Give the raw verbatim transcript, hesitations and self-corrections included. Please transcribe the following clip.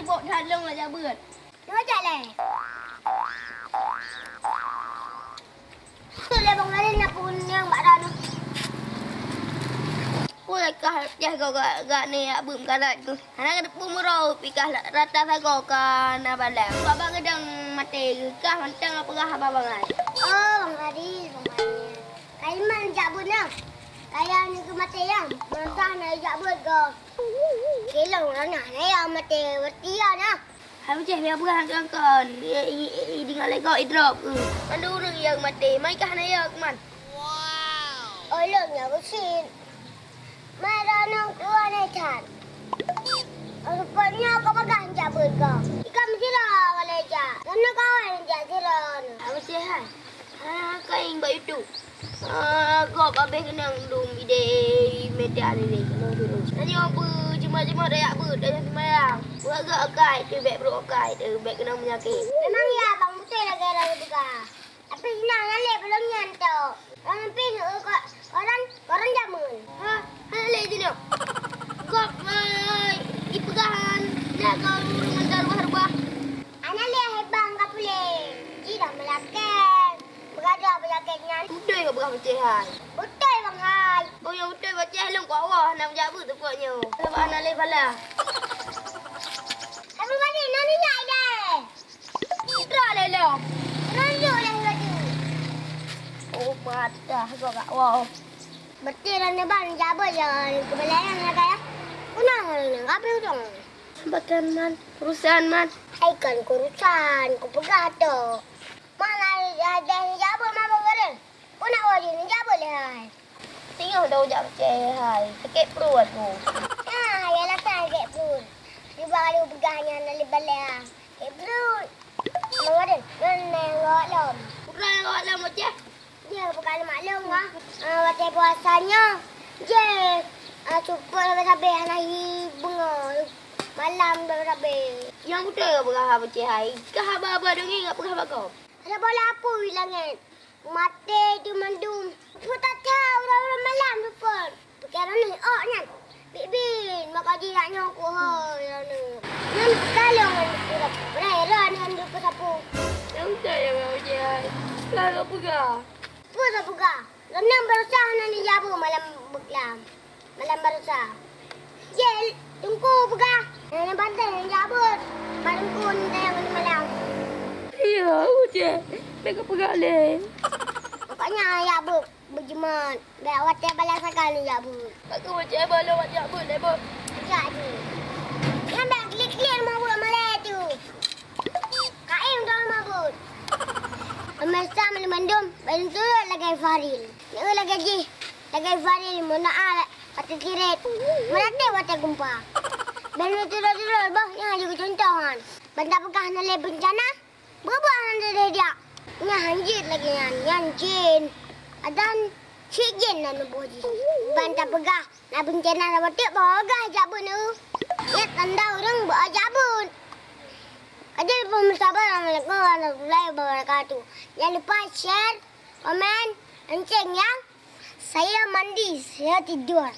Bok that lông laju beuet. Nyoe jak lé. Keu lé Bang Haris na pun nyang bak droeneuh. Peue kah piah goe gak, gak ni jak beuet meukarat tu. Hana geuteupeue meurok pih kah rata sagoe ka na balang. Bak, bak geudong maté kah mantong peugah haba bangai. Oh, Bang Haris, Bang Haris. Kaiman jak beuet na. Kaya ni keu maté nyang. Mantah na jak beuet goe. Kilong ranah na ya maté watia na. Hai Uceh, biar peugah keu kon. I, i, i, i, deungoe lé gob idrop. Mandum ureueng ya maté, mai kah na ya keuman. Ulôn nyang usit. Mai ranong tuan e that. Rupanya kau bagah jak beuet kau. Ikam sira kau lé jak. Karena kau yang jak sira. Hai Uceh hai. Ha, kayém bak YouTube. Ah, gob abéh keunong dum ide media ni ni. Tanyoe beujeumah-jeumah dayak beuet, tanyoe seumayang. Buet gak akai, tu bèk brok akai, tu bèk keunong peunyakét. Memang ya, Bang, beutôi lagèe ureueng peugah. Tapi senang nyan lé, belum nyan tu. Orang pih, eh, ko-, koran, koran jameun. Ha, ha, lé jinoe. Gob, eh, ipeugah, dak keu ureueng mantong rubah-rubah. Ana lé hebang ka puléh. Ji dah meulakèe. Beurada peunyakét nyan. Beutôi kah peugah Bang Ceh hai? Beutôi, Bang hai. Oh, nyang beutôi Bang Ceh lôn kuat wah, hana meujak beuet teupeu nyoe. Sabab hana lé bala. Tapi balik, na nyak idai. Putra lé lom. Ranjut lé laju. Oh, patah kok kak wah. Beutôi dah neban jabeuet ya, keubeulayan ya, kak, ya. Kunang nang, kape udong. Bahkan man, urusan man. Hai kan urusan, kupeugah tu. Mana ada jabeuet mabuk goreng? Ku nak wajib jabeuet lé hai. Singoh dah ujak peucaya hai, sakét pruet ku. Ha, ya lah sakét pruet. Cuba kalau peugah nyan dari balai. Sakét pruet. Abang Raden, ngon neng gawat lom. Bukan gawat lom, Uceh. Dia bukan maklum lah. Ah, watèe puasa nyoe. Je, ah, cukôp sabe-sabe hana hi beungoh. Malam sabe-sabe. Nyang beutôi peugah haba Uceh hai. Kah haba-haba dongeng gak peugah bak gob. Ada bola apu di langét. Maté tu mandum. Peue that-that uroe-uroe malam tu kon. Pike roh nyoe ok nyan. Bit-bit maka jirak nyoe ku hôi roh nyoe. Nyan kalong ngan pura-pura roh nyan dipeusapu. Nyang utai ya kau je ai. Ka kau peugah. Peue ka peugah? Roh nyan beurusah hana neujak beuet malam beuklam. Malam baroesa. Jeh, Teungku peugah, nenek bantai neujak beuet. Bak Teungku neutanyong di malam. Iya, Uceh. Bèk kapeugah lé. Pokoknya jak beuet beujimat. Bèk watèe balas sakai neujak beuet. Aku Uceh balô jak beuet lé beuet. Jak jih. Nyan bèk klik-klik mabeuet malèe tu. Kaém droe mabeuet. Pemirsa meunyo mandum, ban turot lagèe Fahril. Nyoe lagèe jih, lagèe Fahril meudoa watèe kirét, meuratéb watèe geumpa. Ban turot-turot boh nyan laju contoh nyan. Ban tapeugah na lé beuncana, beubuet hana deuh jak. Nyan han jeuet lagèe nyan, nyan jén. Adan cit jén na neuboh jih. Ban tapeugah na beuncana na bateuk, boh gah jak beuet neu. Nyan tanda ureueng beuet jak beuet. Adak pemirsa, assalamualaikum warahmatullahi wabarakatuh. Jangan lupa share, komen, lonceng ya. Saya mandi, saya tidur.